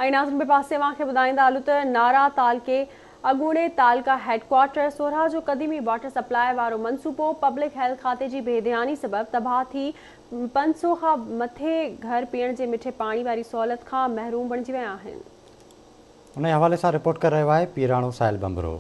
۽ ناظرين ٻئي پاسي اوهان کي ٻڌائيندا هلون ته نارا تعلقي اڳوڻي تعلقه هيڊ ڪوارٽر سوراهه جو قديمي واٽر سپلاء وارو منصوبو پبلڪ هيلٿ کاتي جي بي ڌياني سبب تباهه ٿي 500 کان مٿي گهر پيئڻ جي مٺي پاڻي واري سهولت کان محروم بڻجي ويا آهن. انهي حوالي سان رپورٽ ڪري رهيو آهي پيراڻو ساحل ڀنڀرو.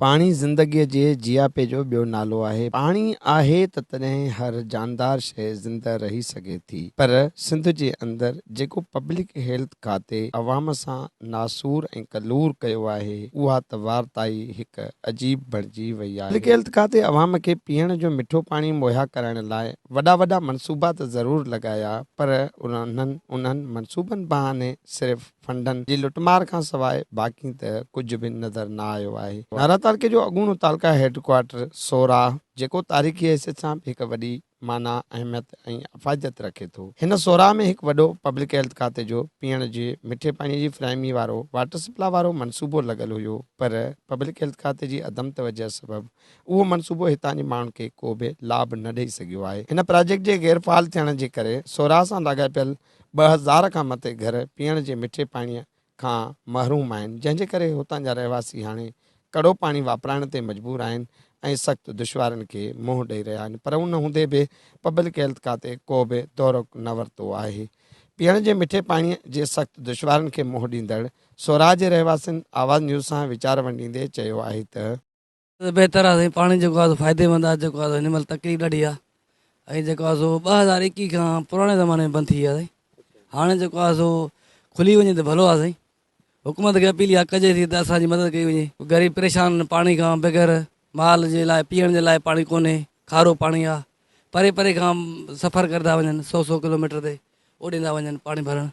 پاڻي زندگيء جي جياپي جو ٻيو نالو آهي. پاڻي آهي ته تڏهن هر جاندار شيء زنده رهي سگهي ٿي. پر سنڌ جي اندر جيڪو پبلڪ هيلٿ کاتي عوام سان ناسور ۽ ڪلور ڪيو آهي، اها ته وارتا ئي هڪ عجيب بڻجي وئي آهي. پبلڪ هيلٿ کاتي عوام کي پيئڻ جو مٺو پاڻي مهيا ڪرائڻ لاء وڏا وڏا منصوبا ته ضرور لڳايا پر انهن انهن منصوبن بهاني صرف فنڊن جي لٽمار کان سواء باقي ته ڪجهه به نظر نه آيو آهي. نارا تعلقي جو اڳوڻو تعلقه هيڊ ڪوارٽر سوراهه جيڪو تاريخي حيثيت سان به هڪ وڏي معنيٰ، اهميت ۽ افاديت رکي ٿو. هن سوراهه ۾ هڪ وڏو پبلڪ هيلٿ کاتي جو پيئڻ جي مٺي پاڻي جي فراهمي وارو واٽر سپلاء وارو منصوبو لڳل هيو پر پبلڪ هيلٿ کاتي جي عدم توجهه سبب اهو منصوبو هتان جي ماڻهن کي ڪو به لاڀ نه ڏئي سگهيو آهي. هن پراجيڪٽ جي غير فعال ٿيڻ جي ڪري سوراهه سان لاڳاپيل 2000 کان مٿي گهر پيئڻ جي مٺي پاڻيء کان محروم آهن، جنهن جي ڪري هتان جا رهواسي هاڻي ڪڙو پاڻي واپرائڻ تي مجبور آهن ۽ سخت دشوارين کي منهن ڏئي رهيا آهن پر ان هوندي به پبلڪ هيلٿ کاتي ڪو به دورو نه ورتو آهي. پيئڻ جي مٺي پاڻيء جي سخت دشوارين کي منهن ڏيندڙ سوراهه جي رهواسين آواز نيوز سان ويچار ونڊيندي چيو آهي ته. بهتر آ سائين پاڻي جيڪو آ سو فائديمند آ جيڪو آ سو هن مهل تڪليف ڏاڍي آ ۽ جيڪو آ سو 2021 کان پراڻي زماني ۾ بند ٿي ويا سائين هاڻي جيڪو آ سو کلي وڃي ته ڀلو آ سائين حڪومت کي اپيل اها ڪجي ٿي ته اسان جي مدد ڪئي وڃي غريب پريشان پاڻي کان بغير مال جي لاء پيئڻ جي لاء پاڻي ڪونهي کارو پاڻي آ پري پري کان سفر ڪري ٿا وڃن سو سو ڪلوميٽر تي اوڏي ٿا وڃن پاڻي ڀرڻ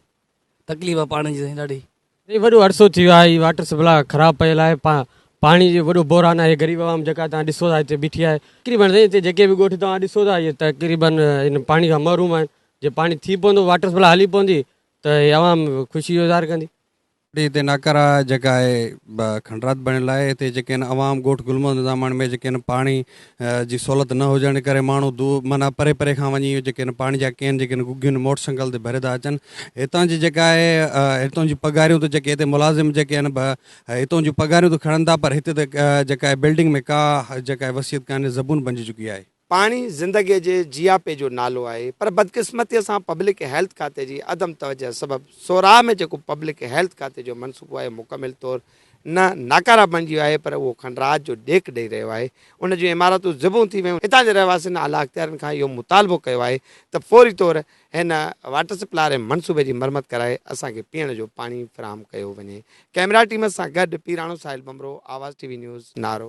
تڪليف آ پاڻي جي سائين ڏاڍي. سائين وڏو عرصو ٿي ويو آهي هي واٽر سپلاء خراب پيل آهي پاڻي جو وڏو بحران آهي غريب عوام جيڪا توهان ڏسو ٿا هتي بيٺي آهي تقريبن سائين هتي جيڪي به ڳوٺ توهان ڏسو ٿا اهي تقريبن هن پاڻي کان محروم آهن جي پاڻي ٿي پوندو واٽر سپلاء هلي پوندي ته هي عوام خوشي جو اظهار ڪندي. هتي ناڪارا جيڪا آهي کنڊرات بڻيل آهي هتي جيڪي آهن عوام ڳوٺ گل محمد نظاماڻي ۾ جيڪي آهن پاڻي جي سهولت نه هجڻ جي ڪري ماڻهو دور معنيٰ پري پري کان وڃي جيڪي آهن پاڻي جا ڪين جيڪي آهن گگين موٽر سائيڪل تي ڀري ٿا اچن هتان جي جيڪا آهي هتان جون پگهاريون ته جيڪي هتي ملازم جيڪي آهن هتان جون پگهاريون ته کڻن ٿا پر هتي ته جيڪا آهي بلڊنگ ۾ ڪا جيڪا آهي وصيت ڪانهي زبون بنجي چڪي آهي. پاڻي زندگيء جي جياپي جو نالو آهي پر بدقسمتيء سان پبلڪ هيلٿ کاتي جي عدم توجهه سبب سوراهه ۾ جيڪو پبلڪ هيلٿ کاتي جو منصوبو آهي مڪمل طور نه ناڪاره بڻجي ويو آهي پر اهو کنڊرات جو ڏيک ڏئي رهيو آهي ان جون عمارتون زبون ٿي ويون هتان جي رهواسين اعليٰ اختيارين کان اهو مطالبو ڪيو آهي ته فوري طور هن واٽر سپلاء واري منصوبي جي مرمت ڪرائي اسان کي پيئڻ جو پاڻي فراهم ڪيو وڃي ڪئميرا ٽيم سان گڏ Pirano Sahil Bhanbhro Awaz T V news Naro.